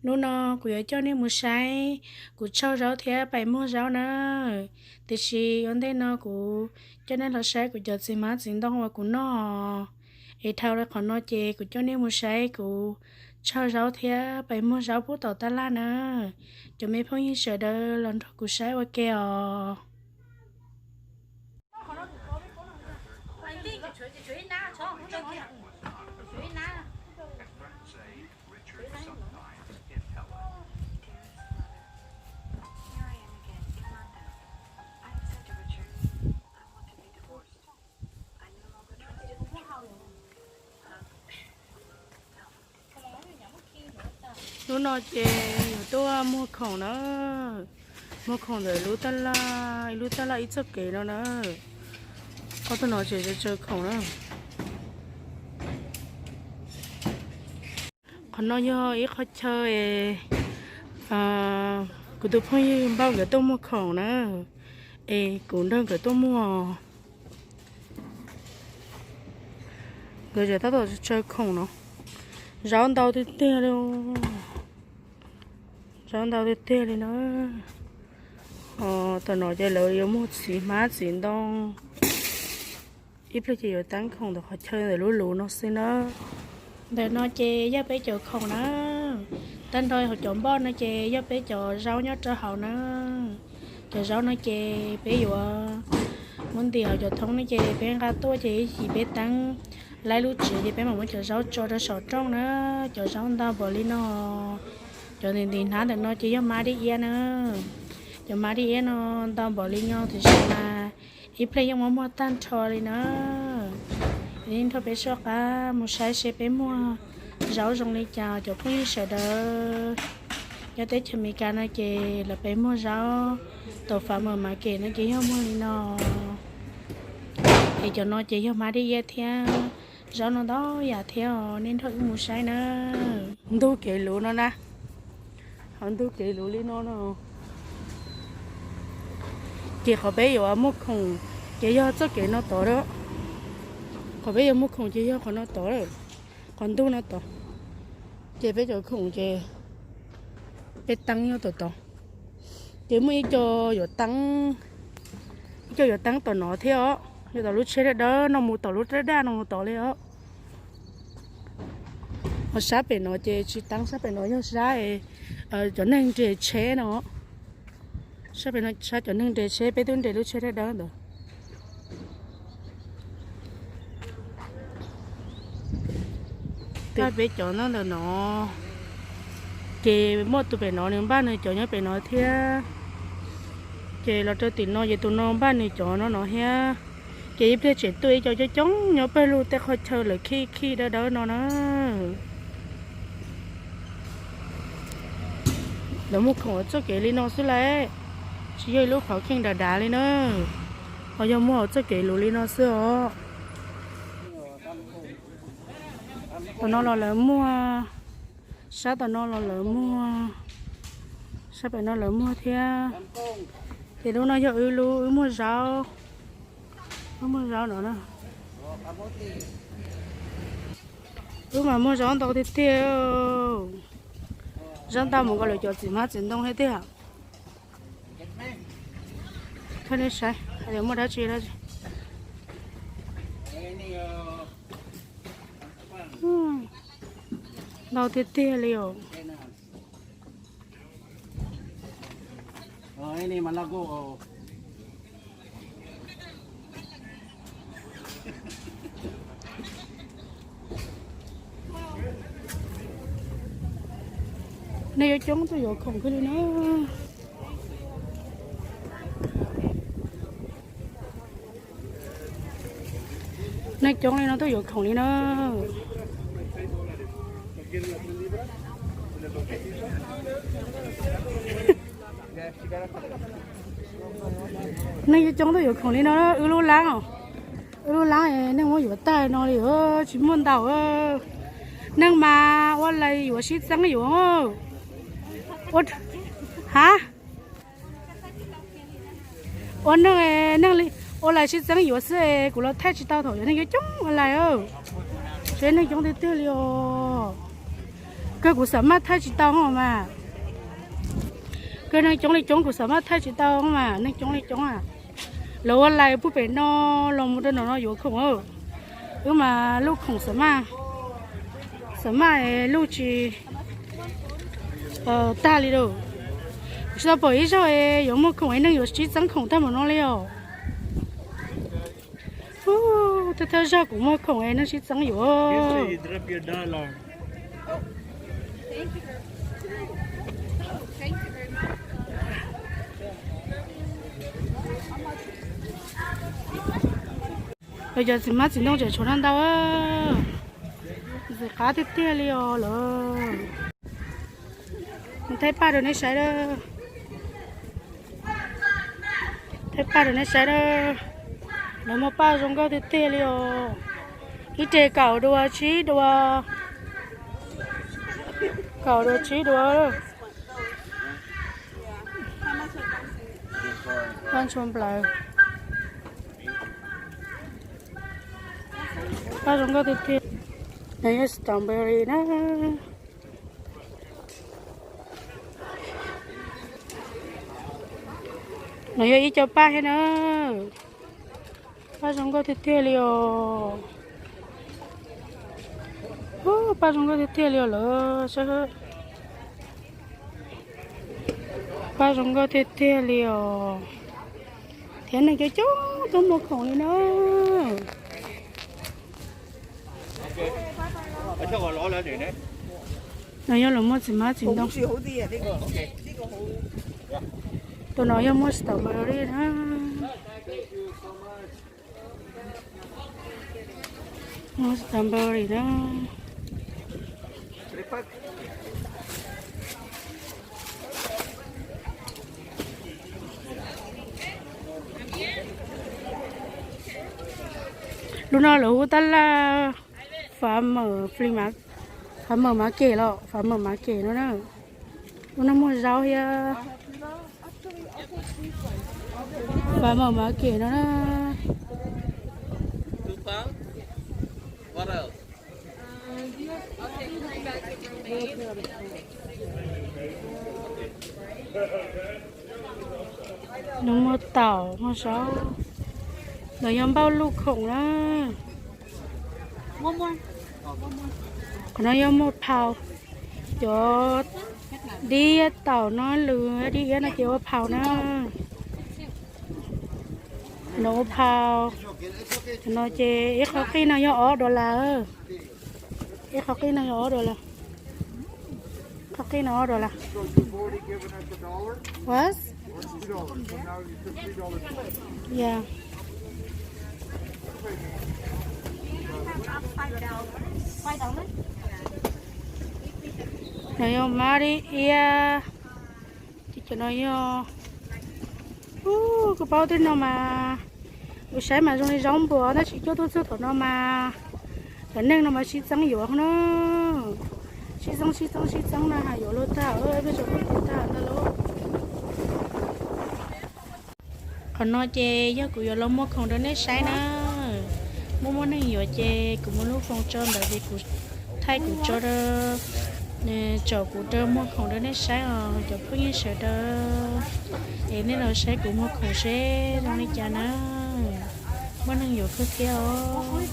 Hnub no kuv yuav coj nej mus saib kuv tshaug zaub thiab pais muag zaub na. Tiam sis ua ntej no kuv coj nej los saib kuv cov txiv hmab txiv ntoo uas kuv noj. Es dhau li qhov no ces kuv coj nej mus saib kuv tshaug zaub thiab pais muag zaub pub tom tab laj na. Cov me phooj ywg sawv daws los nrog kuv saib ua ke os. Hnub no ces yuav tuaj muag khoom na. Muag khoom ntawm lub taj laj, ib lub taj laj ib txoj kev no na. Ob tug no tseem tsaws khoom na. Qhov no yog ib qhov chaw es kuv tus phooj ywg Npauj nkawd tuaj muag khoom na, es kuv nrog nkawd tuaj muag. Nkawd tseem tab tom tsaws khoom no. Zaub ntau tiag tiag li, zaub ntau tiag tiag li na. Tom no ces lawv yuav muag txiv hmab txiv ntoo. Ib pliag ces yuav teeb khoom ntawm qhov chaw ntawm lub luv no xwb na. Ntawm no ces yog peb cov khoom na. Tag nrho hauv cov npoj no ces yog peb cov zaub nyob rau hauv na. Cov zaub no ces peb yuav muab ntim hauv cov thoob no ces peb nqa tuaj ces ib chim peb teeb laib lub tsev ces peb mam muab cov zaub tso rau saum rooj na. Cov zaub ntau npaum li no. Cov ntim ntim hnab ntawm no ces yog mab dib iab na. Cov mab dib iab no ntau npaum li no tiam sis mas ib pliag yeej muab muag tag nrho li na. Nrog peb soj qab mus saib seb peb muag zaub zoo li cas cov phooj ywg sawv daws. Nyob teb chaws Amelikas no ces lawv peb muag zaub, tom Farmers Market no ces yog muag li no. Es cov no ces yog mab dib iab thiab, zaub no ntau yam thiab os, nej nrog wb mus saib na. Ntug kev luv no na, ho ntug kev luv li no no. Ces qhov peb yuav muag khoom ces yog txoj kev no tod. Qhov peb yuav muag khoom ces yog qhov no tod, qhov ntug no tod. Ces peb cov khoom ces peb teeb nyob tom tod. Ces muaj ib co yuav teeb, ib co yuav teeb tom no thiab os, yuav tom lub tsheb dawb dawb no mus tom lub daj daj no mus tod li os. Ho sab pem no ces tsis teeb, sab pem no yog sab cov neeg nres tsheb no. Sab pem no sab cov neeg nres tsheb, peb twb nres lub tsheb dawb dawb ntawd. Peb cov nyob ntawm no, ces muaj tus pem no nws npaj nws cov nyob pem no thiab. Ces los rau tim no ces tus no npaj nws cov no no thiab. Ces ib pliag tseem tuaj ib co coob coob nyob pawg lug tej qhov chaw lawv khij khij dawb dawb no na. Lawv muag khoom txoj kev li no xwb lauj, tsis yog ib lub qhov kheej dav dav li na, ho yog muag txoj kev luv li no xwb os. Tom no los lawv muag, sab tom no los lawv muag, sab pem no lawv muag thiab. Ces lub no yog wb lub, wb muag zaub, wb muag zaub no na. Wb mas muag zaub ntau tiag tiag, zaub ntau mus nkaus lawv cov txiv hmab txiv ntoo thiab tiag. Thov nej saib hais tias muaj dab tsi dab tsi. Ntau tiag tiag li os. Nej yuav coob tuaj yuav khoom kawg li na. Nej coob li no tuaj yuav khoom li na. Nej yuav coob tuaj yuav khoom li no, wb lub lab, wb lub lab neeg muab yuav tag no li, tsis muaj ntau. Neeg mas ua lais yuav sib txeeb yuav. Ha, ua neeg, neeg li ua lais sib txeeb yuav xwb, kuv los thaij tsis tau thaum cov neeg coob coob ua lais. Seb neeg coob tiag tiag li os. Kawg kuv xam maj thaij tsis tau mas. Kawg neeg coob li coob kuv xam maj thaij tsis tau mas, neeg coob li coob a. Lawv ua lais puag pem no los mus rau nram no yuav khoom. Wb mas luj khoom xam maj, xam maj luj tsis tag li lawm. Kuv tsis tau pom ib zaug es yuav muag khoom es neeg yuav sib txeeb khoom tag npaum no li os. Thawj thawj zaug kuv muag khoom es neeg sib txeeb yuav. Lawv cov txiv hmab txiv ntoo tseem tshuav ntau ntau, ntxim qab tiag tiag li os lawm. Thaij paj rau nej saib, thaij paj rau nej saib. Lawv muag paj zoo nkauj tiag tiag li os. Ib re kaum dua, tsib dua, kaum dua tsib dua. Paj ntshua nplaws, paj zoo nkauj tiag tiag. No yog strawberry na. No yog ib co paj thiab na. Paj zoo nkauj tiag tiag li os. Paj zoo nkauj tiag tiag li os lawm. Paj zoo nkauj tiag tiag li os. Thiab neeg coob coob tuaj muag khoom li na. No yog lawv muag txiv hmab txiv ntoo. Tus no yog muag strawberry na. Muag strawberry na. Lub no lawv hu tab laj farmer, farmer market los farmer market no na. Lub no muag zaub thiab. Farmer market no na. No muag taum muag zaub. No yog npauj luj khoom na. Qhov no yog muag phau. Cov dib taum no, lwm dib iab no ces ua phau na. No ua phau. No ces ib qho qij no yog ob dollar. Ib qho qij no yog ob dollar. Qho qij no ob dollar. What? Yeah. No yog mab dib iab. Ces cov no yog, kuv paub tej no mas, kuv saib mas zoo li zaub npua tab sis cuaj tuaj txog thaum no mas cov neeg no mas sib txeeb yuav na. Sib txeeb sib txeeb sib txeeb na, yuav luag tag, peb tsaus ntuj tag ntag lauj. Qhov no ces yog kuv yuav los muag khoom rau nej saib na. Muaj muaj neeg yuav ces kuv muaj lub phone tso ntawd ces kuv thaij kuv tso, tsom kuv rau muag khoom rau nej saib os cov phooj ywg sawv daws. Es nej los saib kuv muag khoom seb zoo li cas na. Muaj neeg yuav kawg thiab os.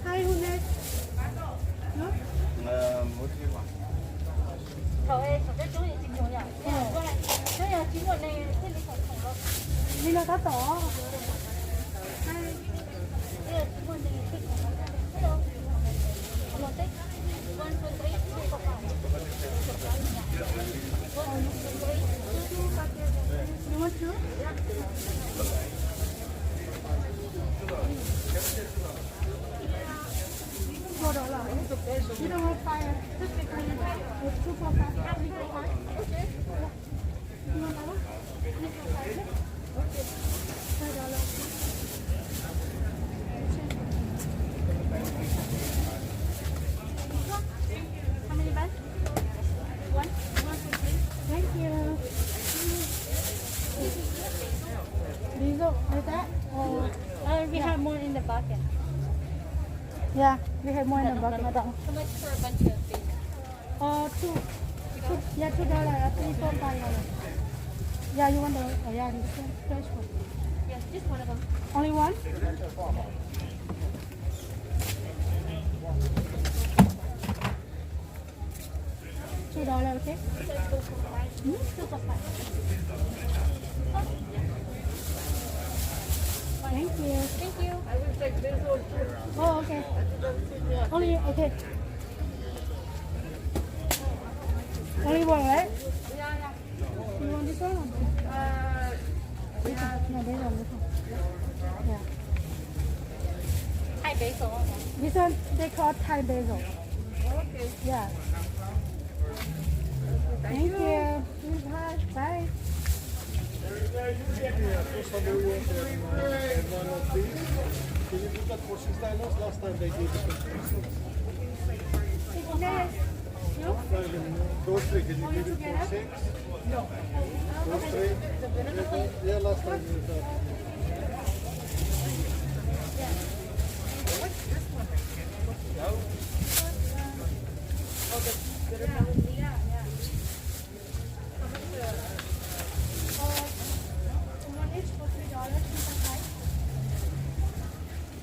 Hi, who next? No? Li no tab tom. Hi. You want to? Four dollar. You don't want five? Just take one. It's two for five. Three for five. Okay. You want that one? Three for five, yeah? Okay. Five dollar. How many bags? One? One for three. Thank you. Basil, like that? Or, uh, we have more in the bucket. Yeah, we have more in the bucket. How much for a bunch of basil? Uh, two, two, yeah, two dollar, uh, three, four, five dollar. Yeah, you want the, oh, yeah, this one, fresh one. Yes, just one of them. Only one? Two dollar, okay? Hmm? Thank you. Thank you. Oh, okay. Only, okay. Only one, right? You want this one? Uh, this one. Yeah, this one. Yeah. Thai basil. This one they call Thai basil. Okay. Yeah. Thank you. Bye. Bye. Yeah, put some water and, uh, and one of these. Can you do that for six dollars? Last time they gave it for six dollars. Yes. Those three, can you give it for six? Those three? Yeah, last time you got.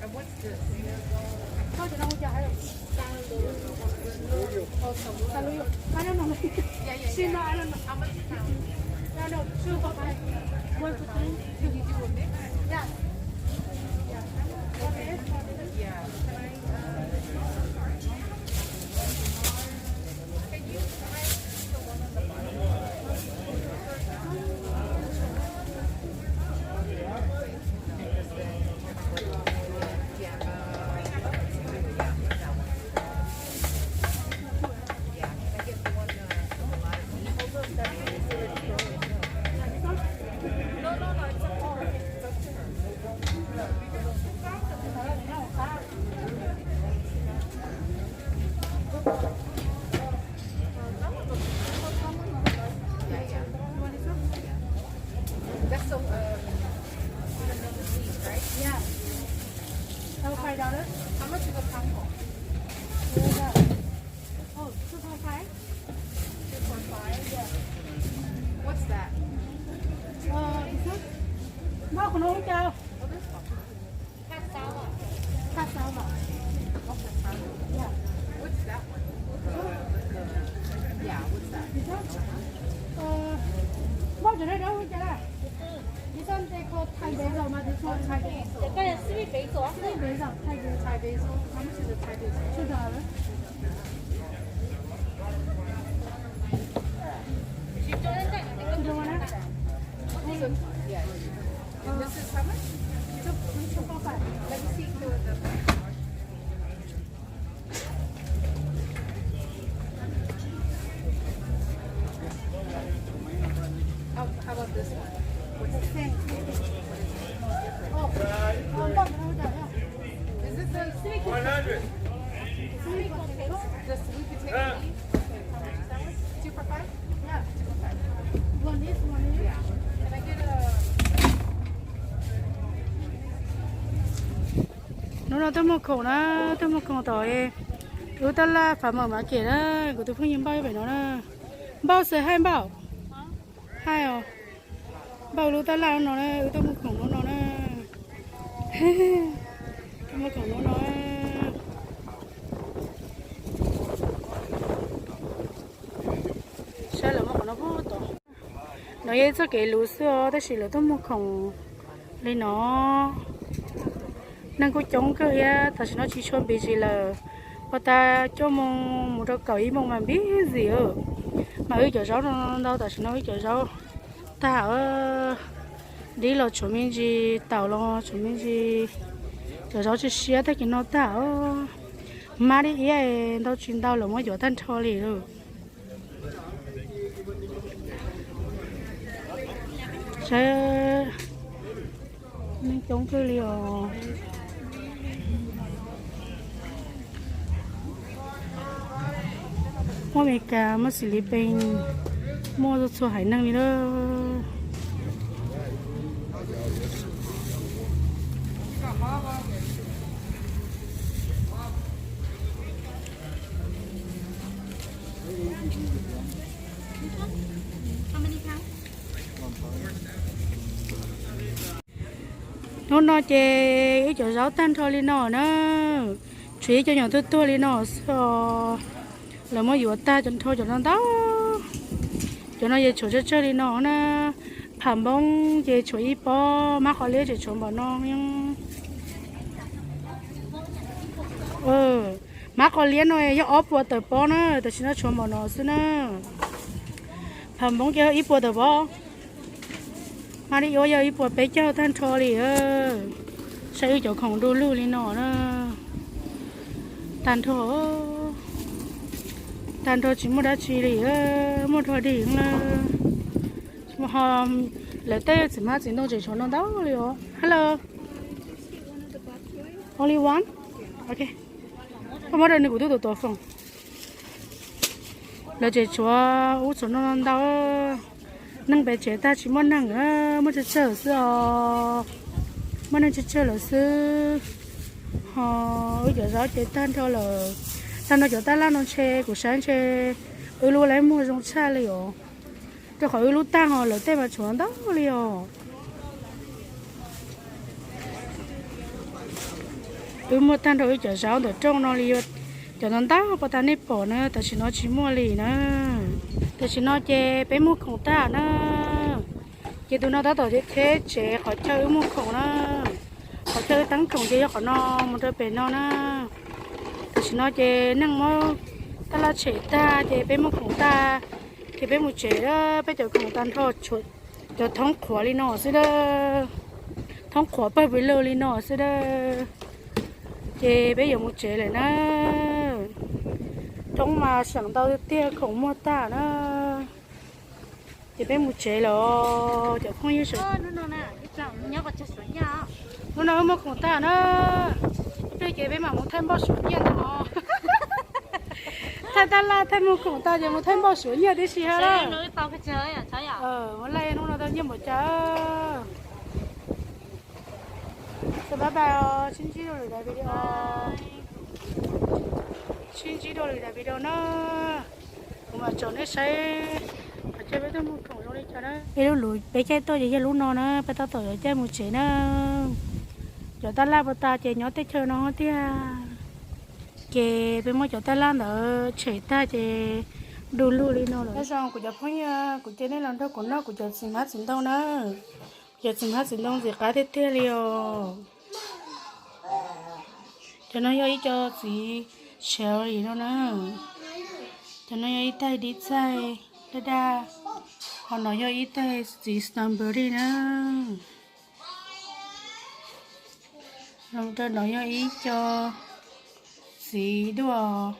And what's this? Xaluyo. Oh, xaluyo. Xaluyo. I don't know. Yeah, yeah, yeah. She know, I don't know. How much is that one? No, no, two for five. One for three. Can you do a mix? Yeah. Yeah. Okay. Yeah. Can I, uh, can you try the one on the bottom? That's so, uh, yeah. Oh, five dollars? How much is a pineapple? Oh, two point five? Two point five? Yeah. What's that? Uh, this one? Npauj qhov no ua cas? Oh, this one. Cassava. Cassava. Oh, cassava. Yeah. What's that one? Yeah, what's that? This one? Uh, npauj cov no ua cas? This one they call Thai basil, mas this one Thai basil. Sweet basil. Sweet basil, Thai basil. Thai basil. How much is a Thai basil? Two dollars. You don't want that? This one? Yeah. And this is how much? Two, two for five. Let me see if there was a How, how about this one? What's the same? Oh, oh, no, no, no. Is this a sweet potato? Sweet potato? The sweet potato leaves? Okay, how much is that one? Two for five? Yeah. Two for five. One is, one is. Yeah. Can I get a Hnub no tuaj muag khoom na, tuaj muag khoom tom wb tab laj fab mom market na, kuv tus phooj ywg Npauj pem no na. Npauj, say hi Npauj. Hi os. Npauj lub tab laj no na, wb tuaj muag khoom hnub no na. Muaj khoom no, saib lawv muaj khoom no puag tod. No yog ib txoj kev luv xwb os, tab sis lawv tuaj muag khoom li no. Neeg kuj coob kawg thiab, tam sim no tsis tshua busy lawm. Puag ta cuaj moos mus rau kaum ib moos mas busy. Mas wb cov zaub no ntau, tam sim no wb cov zaub tag, dib los tshuav me ntsis, taum los tshuav me ntsis, cov zaub siab siab tag kis no tag. Hmab dib iab ntau tsis ntau lawv muab yuav tag nrho li lawm. Saib, neeg coob kawg li os. Muaj Amelikas, muaj Xilipees, muaj txhua txhua haiv neeg li lawm. Hnub no ces wb cov zaub tag nrho li no na, tshuav ib co nyuam tuag tuag li no xwb os. Lawv muab yuav tag nrho cov no ntau. Cov no ces tshuav tsawg tsawg li no na. Pham npoob ces tshuav ib pob, hmab qos liab ces tshuav npaum no. Hmab qos liab no yog ob puas tawm pob na, tam sim no tshuav npaum no xwb na. Pham npoob ces ib puas tawm pob. Hmab dib iab yog ib puas peb caug tag nrho li. Saib wb cov khoom du lug li no na. Tag nrho, tag nrho tsis muaj dab tsi li, muaj dog dig na. Ho lawv tej txiv hmab txiv ntoo tseem tshuav no ntau li os. Hello. Only one? Ok. Koj muab rau nws, kuv twb tus tuav foom. Lawv tseem tshuav ub tshuav no ntau. Neeg pem tsev tag tsis muaj neeg, muaj tsawg tsawg xwb os. Muaj neeg tsawg tsawg lawm xwb. Ho wb cov zaub ces tag nrho lawm. Tag nrho cov tab laj no ntshe kuv saib ntshe wb lub lawv muag zoo tshaj li os. Rau qhov wb lub tag ho lawv tej mas tshuav ntau li os. Wb muag tag nrho wb cov zaub ntawm rooj no li, cov no ntau puag ta nej pom na, tam sim no tsis muaj li na. Tam sim no ces peb muag khoom tag na. Ces tus no tab tom cheb tsev qhov chaw wb muag khoom na. Qhov chaw wb teeb khoom ces yog qhov no mus rau pem no na. Tam sim no ces neeg muab tab laj tshem tag ces peb muag khoom tag, ces peb mus tsev. Peb cov khoom tag nrho, cov thoob qhuav li no xwb a. Thoob qhuav pawg pw lawg li no xwb a. Ces peb yuav mus tsev lawm na. Thoob mas seem ntau tiag, khoom muag tag na. Ces peb mus tsev lawm cov phooj ywg. Hnub no wb muag khoom tag na. Ib pliag ces peb mam mus thaij npauj suav nyiaj ntag os. Thaij tab laj thaij muag khoom tag ces mus thaij npauj suav nyiaj tib si ha. Ua laj hnub no tau nyiaj npaum cas. Bye bye os, sib ntsib dua lwm daim video. Sib ntsib dua lwm daim video na. Kuv mam tsom nej saib qhov chaw peb tuaj muag khoom zoo li cas na. Peb lub luv peb caij tuaj ces yog lub no na, peb tab tom yuav caij mus tsev na. Cov tab laj puag ta ces nyob tej chaw no tiag. Ces peb muab cov tab laj ntawd tshem tag ces du lug li no lawm. Nyob zoo kuv cov phooj ywg, kuv cia nej los nrog kuv noj kuv cov txiv hmab txiv ntoo na. Kuv cov txiv hmab txiv ntoo ntxim qab tiag tiag li os. Cov no yog ib co txiv cherry no na. Cov no yog ib taig dib txaij daj daj. Ho no yog ib taig txiv strawberry na. Los rau no yog ib co txiv duaj.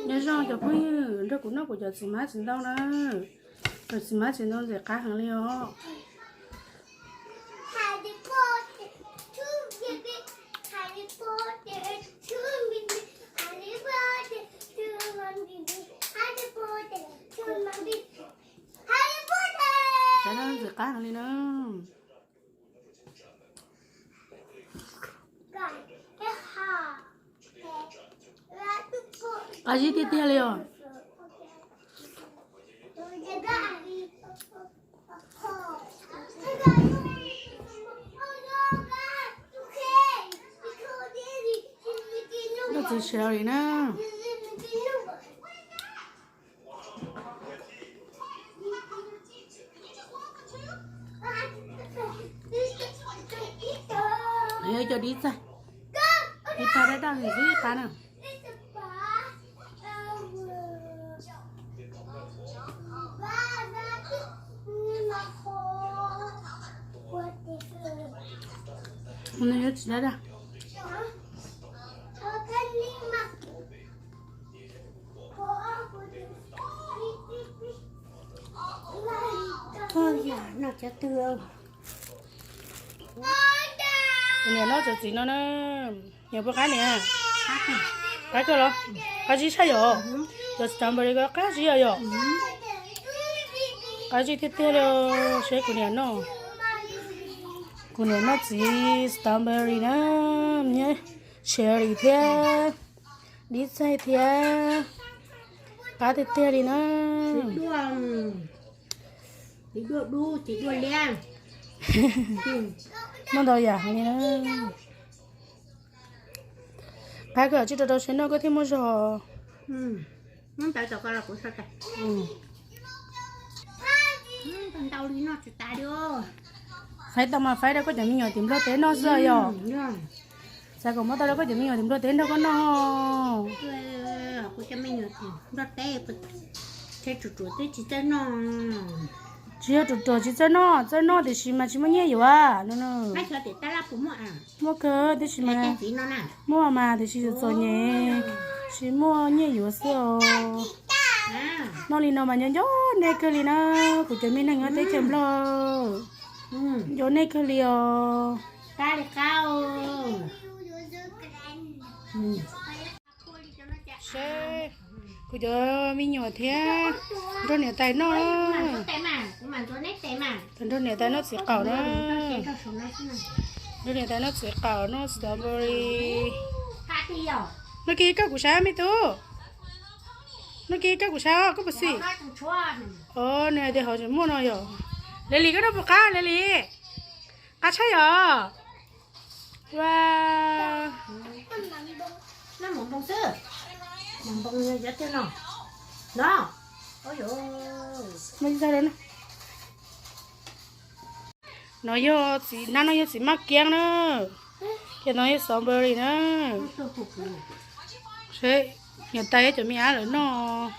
Nyob zoo cov phooj ywg, nrog kuv noj kuv cov txiv hmab txiv ntoo na. Cov txiv hmab txiv ntoo ntxim qab heev li os. Cov no ntxim qab heev li na. Qab zib tiag tiag li os. Noj txiv sawv li na. Cov dib txaij, dib txaij daj daj nws xwb qab na. Nws yuav tsis daj daj. Koj yam noj cov twg? Kuv niam noj cov txiv no na. Niam puas qab niam? Qab kawg los? Qab zib tshaj yom? Cov strawberry ko qab zib yom yom? Qab zib tiag tiag li. Seb kuv niam noj, kuv niam noj txiv strawberry na, cherry thiab, dib txaij thiab, qab tiag tiag li na. Txiv duaj, txiv duaj dub, txiv duaj liab. Muaj ntau yam li na. Qab kawg, tsis rau rau seb noj koj thiaj muaj zog. Faib tau mas faib rau koj cov me nyuam tim Nplog teb noj xwb yom? Xav kom muab tau rau koj cov me nyuam tim Nplog teb nrog koj noj. Tsis yog ruam ruam tsis txawj noj, tsis txawj noj, txawj noj tiam sis mas tsis muaj nyiaj yuav no. Muaj kawg tiam sis mas muaj mas tiam sis txom txom nyem, tsis muaj nyiaj yuav xwb os. Noj li no mas nco nco nej kawg li na, kuv cov me neeg nyob teb chaws Nplog, nco nej kawg li os. Seb, kuv cov me nyuam thiab nrog niam tais noj, nrog niam tais noj txiv qaum na, nrog niam tais noj txiv qaum noj strawberry. Noj kiag koj kuv saib me tub, noj kiag koj kuv saib koj puas xis. Os, nws hais tias hauv tseem muaj no yom. Leli, koj noj puas qab Leli? Qab tshaj yom. Ua, no yog txiv, nab no yog txiv maj kiab na, ces no yog strawberry na. Seb, niam tais cov me ab lawv noj.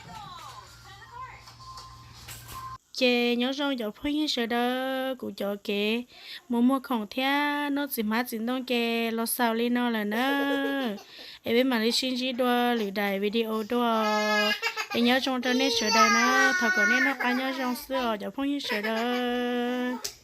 Ces nyob zoo cov phooj ywg sawv daws, kuv cov kev mus muag khoom thiab noj txiv hmab txiv ntoo ces los xaus li no lawm na. Es peb mam li sib ntsib dua lwm daim video dua. Es nyob zoo rau nej sawv daws na, thov kom nej noj qab nyob zoo xwb os cov phooj ywg sawv daws.